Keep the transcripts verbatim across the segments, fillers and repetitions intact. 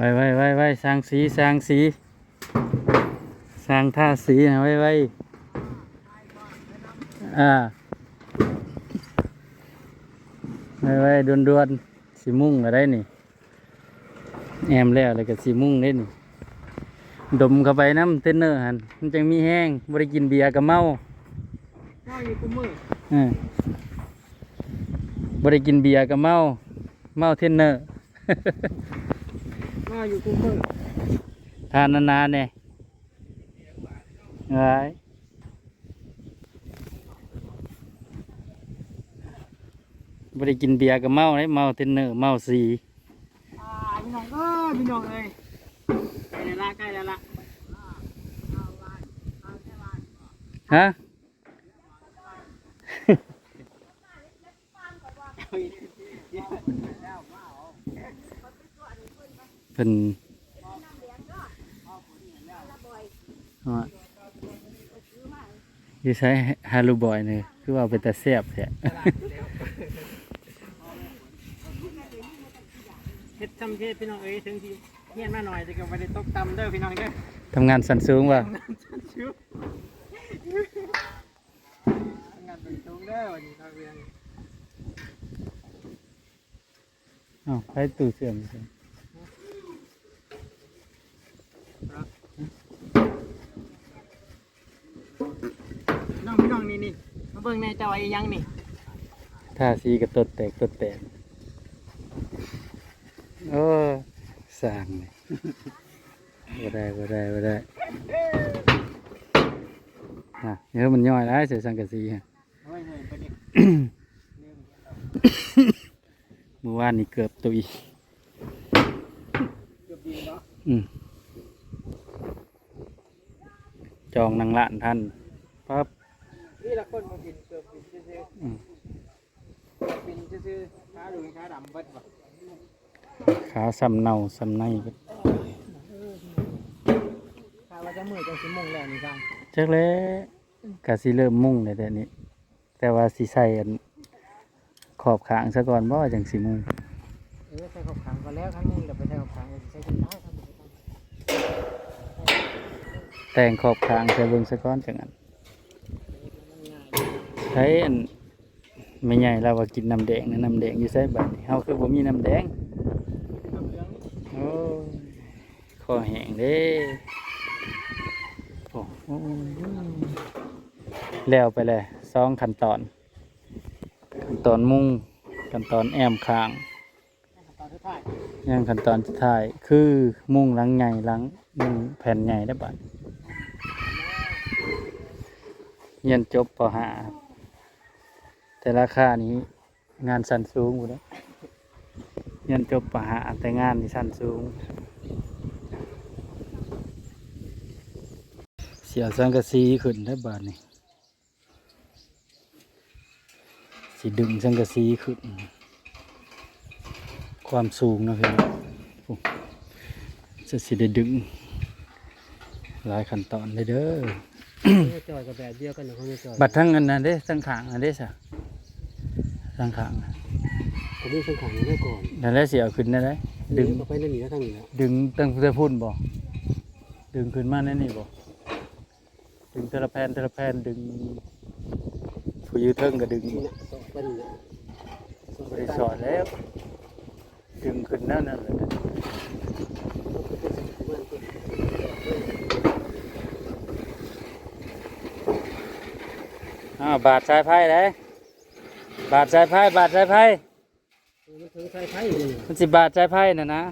ไวไวไวไว สร้างสี สร้างสี สร้างทาสีนะ ไวไว อ่า ไวไวด่วนด่วนๆ สิมุ่งก็ได้นี่ แอมแล้ว แล้วก็สิมุ่งได้นี่ ดมเข้าไปน้ำเทรนเนอร์หั่น มันจังมีแฮง บ่ได้กินเบียร์ก็เมา เมาอยู่คุมื้อ เออ บ่ได้กินเบียร์ก็เมา เมาเทรนเนอร์ เมาอยู่คุมื้อ ทานนานๆ แหน่ หลาย บ่ได้กินเบียร์ก็เมาเด้ เมาเทรนเนอร์ เมาสี อ่า พี่น้องเอ้ย พี่น้องเอ้ย ใกล้แล้วละ ใกล้แล้วละ ฮะ เพิ่น ฮะ อยู่ไส ฮาลูบอยนี่ คือว่าเป็นตาแซ่บแท้ เฮ็ดซำเฮ็ดพี่น้องเอ้ย ถึงสิเฮียนมาหน่อย แต่ก็บ่ได้ตกต่ำเด้อพี่น้องเด้อ ทำงานชั้นสูงว่ะ ทำงานชั้นสูง ทำงานชั้นสูงเด้อ วันนี้ทางเรียน อ้าว ใครตู้เสื่อม น้องพี่น้องนี่นี่ มาเบิ่งแหน่ เจ้าไอ้หยังนี่ ทาสีกับตดแตก ตดแตก โอ้ สร้างนี่ บ่ได้ บ่ได้ บ่ได้ อ่ะ เดี๋ยวมันย่อยแล้ว เสียสังกะสีฮะ โอ้ย เฮ้ย ไปดิ มื้อวานนี่เกือบตุย เกือบบินเนาะ อืม จองนั่งร้านทัน ปั๊บ นี่ละคนมาบิน เกือบบินซื่อๆ อืม บินซื่อๆ ขาหลุยขาดำเบิดบ่ ขาส่ำเน่าส่ำในเบิด ถ้าว่าจะมือจังสิมุ่งแล้วนี่ครับ จักแหละ กะสิเริ่มมุ่งแล้วเดี๋ยวนี้ แต่ว่าสิใส่อันขอบข้างซะก่อนบ่ จังสิมุ่ง เออ ใส่ขอบข้างก่อนแล้ว คันมุ่งเดี๋ยวไปใส่ขอบข้าง ก็สิใส่จนได้ครับ แต่งขอบข้างใส่เบิ่งซะก่อนจังอัน ใช้อัน แม่ใหญ่ลาวว่ากินน้ำแดงนะ น้ำแดงอยู่ไสบัดนี้ เฮาคือบ่มีน้ำแดง โอ้ย คอแห้งเด้ โอ้โห แล้วไปเลย สองขั้นตอน ขั้นตอนมุ่ง ขั้นตอนแอมข้าง ขั้นตอนสุดท้าย ยังขั้นตอนสุดท้าย คือมุ่งหลังใหญ่ หลัง มุ่งแผ่นใหญ่ได้บัด เรียนจบ ป.ห้า แต่ราคานี้ งานชั้นสูงพู้นแหละ เรียนจบ ป.ห้า แต่งานที่ชั้นสูง เสียสังกะสีขึ้นได้บาดนี้ สิดึงสังกะสีขึ้น ความสูงนะพี่น้อง โอ้ จะสิได้ดึง หลายขั้นตอนเลยเด้อ ของยายจอยก็แบบเดียวกันนะ ของยายจอย บัดทั้งอันนั้นเด้ ทั้งข้างอันเด้ซะ ทั้งข้าง ผมมีทั้งข้างอยู่แล้วก่อน นั่นแหละสิเอาขึ้นนั่นแหละ ดึง เออ ก็ไปนั่นนี่แล้วทางนี้แล้ว ดึงตั้งแต่พุ่นบ่ ดึงขึ้นมาแนวนี้บ่ ดึงเทื่อละแผ่น เทื่อละแผ่น ดึง ผู้อยู่เทิงก็ดึง นี่นะ สอดไปนี่นะ สอดไป บ่ได้สอดแล้ว ดึงขึ้นแนวนั้นเลย อ้าว บาดสายไฟเด้ บาดสายไฟ บาดสายไฟ มันถึงสายไฟอยู่นี่ มันสิบาดสายไฟน่ะนะ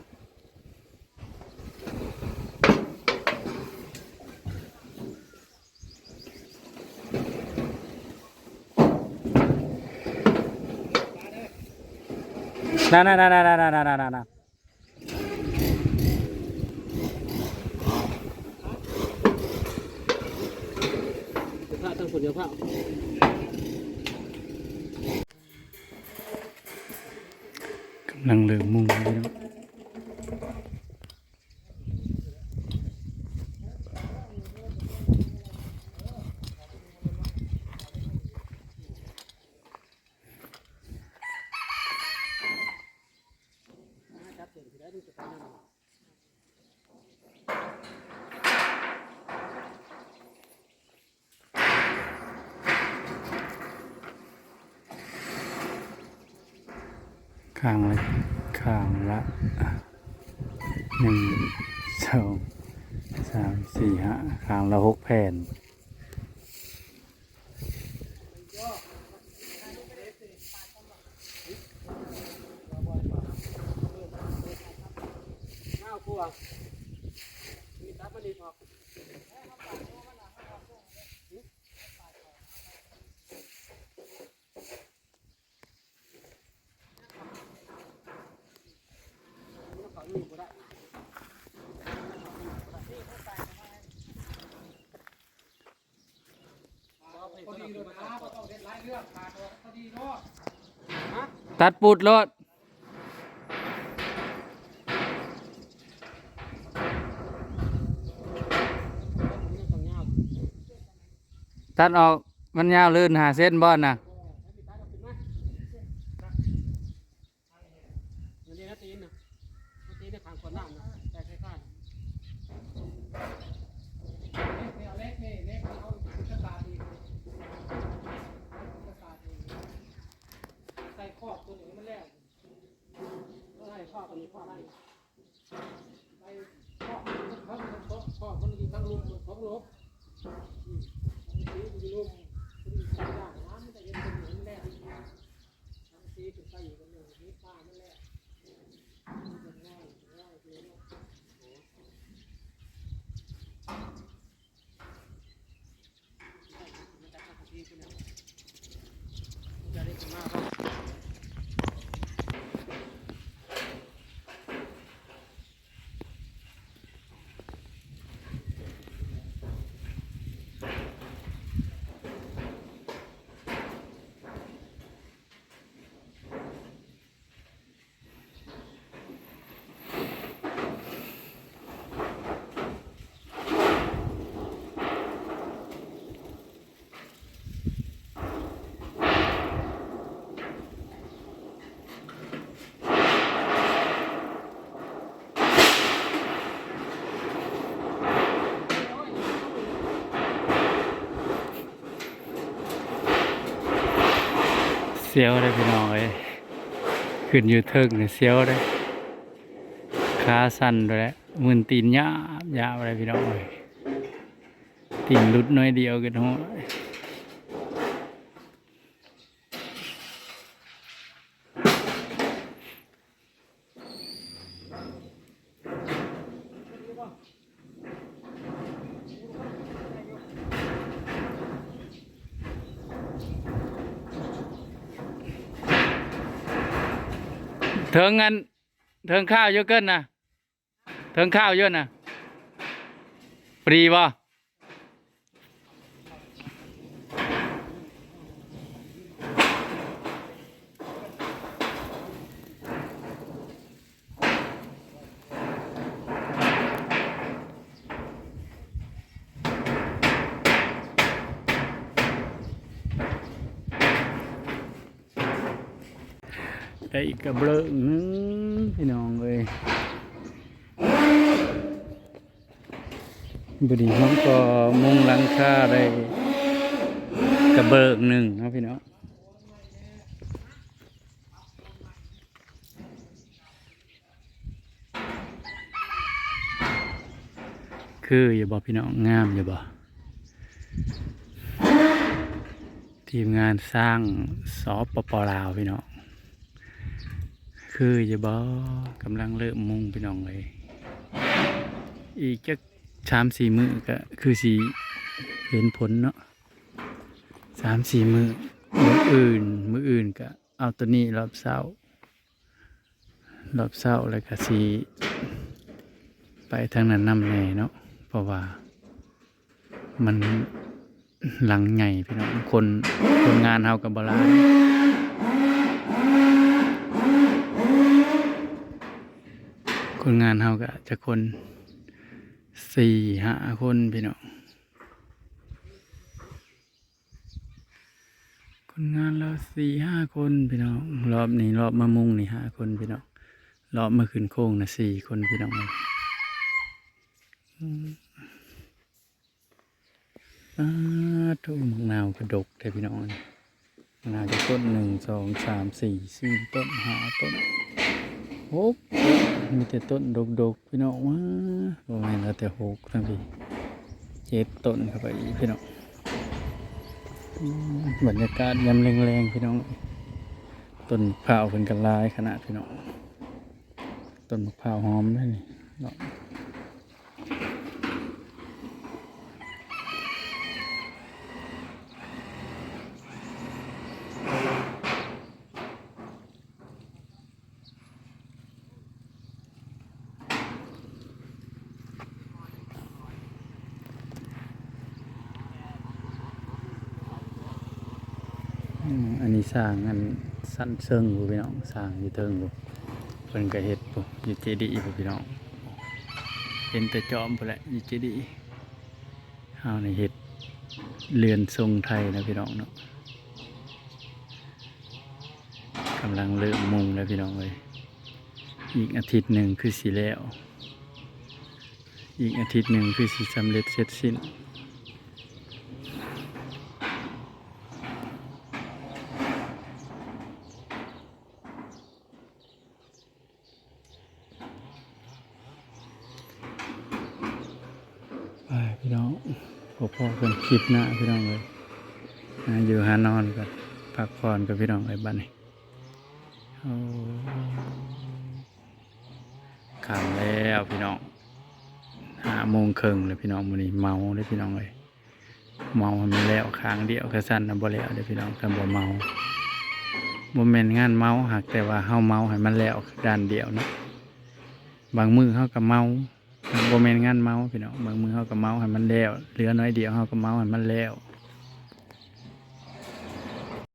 นั่นๆๆๆๆๆๆๆ เดี๋ยวพาตั้งคนเดียวพา กำลังเริ่มมุ่งเลยเนาะ จับเส้นที่ได้ดูจะไปนั่น ข้างละ ข้างละ หนึ่ง สอง สาม สี่ ห้า ข้างละหกแผ่น ตัดปุดโลด ตัดออก มันยาวลื่นหาเส้นบอนนะ อันนี้นะตีนนะ ตีนในทางขวดน้ำนะ แต่ใช้ข้าน ใส่ครอบตัวนี้มันแล้ว ใส่ครอบตัวนี้ครอบได้ ไปครอบมันทั้งครอบ ครอบมันมีทั้งลุ่มทั้งหลบ อืม มันมีลุ่ม มันมีสายด่างน้ำ มันจะเห็นเป็นเหมือนแร่ ทั้งสีเป็นไส้อยู่กันเลย มีปลามันแร่ มันจะง่าย ง่ายเลยเนาะ โอ้ เสียวเลยพี่น้องเอ้ย ขึ้นอยู่เทิงนี่เสียวเลย ขาสั่นด้วยแหละ มึนตีนยาบยาบเลยพี่น้องเอ้ย ตีนหลุดน้อยเดียวก็โหด เถิงอัน เถิงข้าวอยู่เกินนะ เถิงข้าวอยู่นะ ปรีบ่ ได้อีกกระเบื้องหนึ่งพี่น้องเอ้ย บดีน้องก็มุงหลังคาได้กระเบื้องหนึ่งเนาะพี่น้อง คืออยู่บ่พี่น้อง งามอยู่บ่ ทีมงานสร้าง สปป ลาว พี่น้อง คืออยู่บ่ กำลังเริ่มมุงพี่น้องเลย อีกจักสามสี่มื้อก็คือสิเห็นผลเนาะ สามสี่มื้อ มื้ออื่น มื้ออื่นก็เอาตัวนี้รอบเช้า รอบเช้าแล้วก็สิไปทางนั้นนำแหน่เนาะ เพราะว่ามันหลังใหญ่พี่น้อง คน คนงานเฮาก็บ่หลาย คนงานเฮาก็จะคนสี่ห้าคนพี่น้อง คนงานเราสี่ห้าคนพี่น้อง รอบนี้รอบมามุงนี่ห้าคนพี่น้อง รอบมาขึ้นโค้งนะสี่คนพี่น้องเอ้ย อืม อ้า ทุ่งมะนาวกระดกแท้พี่น้อง มะนาวจะต้น หนึ่ง สอง สาม สี่ สี่ ต้น ห้า ต้น หก ต้น มีแต่ต้นดกๆ พี่น้อง ว้า บ่แม่นว่าแต่หก ทั้งที เจ็ด ต้นเข้าไปอีกพี่น้อง อืม บรรยากาศยามแลงๆ พี่น้อง ต้นมะพร้าวเพิ่นก็หลายขนาดพี่น้อง ต้นมะพร้าวหอมเด้อนี่เนาะ อืม อันนี้สร้างอันชั้นเชิงพู้นพี่น้อง สร้างอยู่เทิงพู้น เพิ่นก็เฮ็ดพู้น อยู่เจดีย์พู้นพี่น้อง เห็นแต่จอมพู้นแหละ อยู่เจดีย์ เฮานี่เฮ็ดเรือนทรงไทยนะพี่น้องเนาะ กำลังเริ่มมุงแล้วพี่น้องเอ้ย อีกอาทิตย์หนึ่งคือสิแล้ว อีกอาทิตย์หนึ่งคือสิสำเร็จเสร็จสิ้น ไปพี่น้อง พบกันคลิปหน้าพี่น้องเอ้ย หาอยู่หานอนก่อน พักผ่อนก่อนพี่น้องเอ้ย บัดนี้ โอ้ ค่ำแล้วพี่น้อง ห้าโมงครึ่งแล้วพี่น้อง มื้อนี้เมาเด้อพี่น้องเอ้ย เมาให้มันแล้วข้างเดียว คันซั้นน่ะบ่แล้วเด้อพี่น้อง คันบ่เมา บ่แม่นงานเมา หากแต่ว่าเฮาเมาให้มันแล้วด้านเดียวเนาะ บางมื้อเฮาก็เมา บ่แม่นงานเมาพี่น้อง บางมื้อเฮาก็เมาให้มันแล้ว เหลือน้อยเดียวเฮาก็เมาให้มันแล้ว